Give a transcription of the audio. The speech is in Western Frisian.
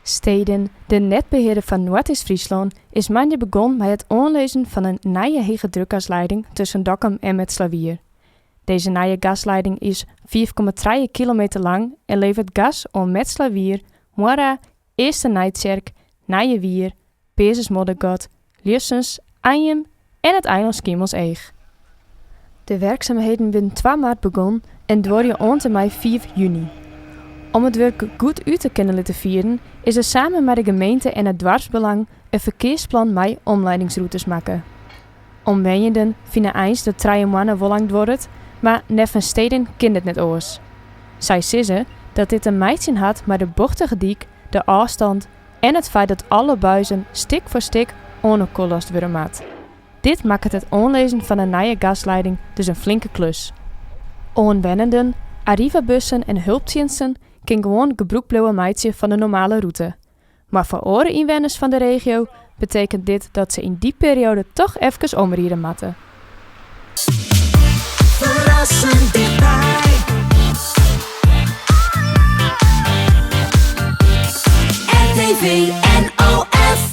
Stedin, de netbehearder fan Noardeast-Fryslân, is moandei begûn mei it oanlizzen fan in nije hegedrukgasleiding tusken Dokkum en Metslawier. Dizze nije gasleiding is 5,3 kilometer lang en leveret gas oan Metslawier, Moarra, Easternijtsjerk, Nijewier, Peazens-Moddergat, Ljussens, Anjum en it eilân Skiermûntseach. De werksumheden binne twa maart begûn en duorje oant en mei fiif juny. Om it wurk goed út te kinnen litte fieren is der samen mei de gemeente en it doarpsbelang in ferkearsplan mei omleidingsrûtes makke. Omwenjenden fine eins dat trije moanne wol lang duorret, mar neffens Stedin kin dit net oars. Sy sizze dat dit te meitsjen hat mei de bochtige dyk, de ôfstân en it feit dat alle buizen stik foar stik oan elkoar lost wurde moat. Dit makket it oanlizzen fan in nije gasleiding dus in flinke klus. Oanwennenden, Arriva-bussen en hulptsjinsten kin gewoan gebrûk bliuwe meitsje fan de normale rûte. Mar foar oare ynwenners fan de regio betekent dit dat se yn dy perioade toch efkes omride moatte. Ferrassend tichtby. RTV.